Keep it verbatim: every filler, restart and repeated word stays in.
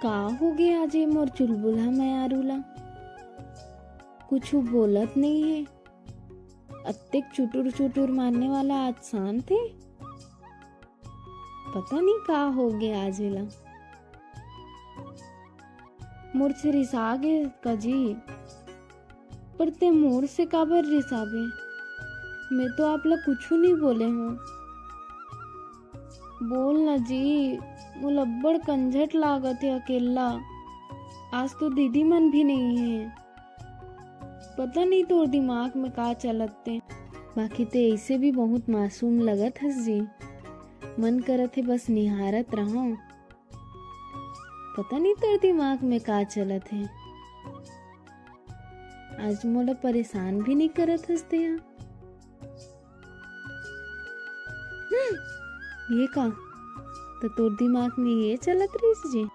का हो गे आज ये मोर चुलबुल ह मयारू ला? कुछु बोलत नइ हे। अत्तेक चुटुर चुटुर मारने वाला आज शांत हे। पता नहीं का हो गे आज एला। मोर से रिसा गे का जी? पर ते मोर से काबर रिसाबे? मैं तो आप ला कुछु नहीं बोले हूँ। बोल ना जी, मोला अब्बड़ कंझट लागत हे अकेल्ला। आज तो दीदी मन भी नहीं हे। पता नहीं तोर दिमाग में का चलत ते। बाकी ते ऐसे भी बहुत मासूम लगत हस जी। मन करत हे बस निहारत रहूं। पता नहीं तोर दिमाग में का चलत हे। आज मोला परेशान भी नहीं करत हस ते हा। हम्म, ये का? त तोर दिमाग में ये चलत रहिस जी?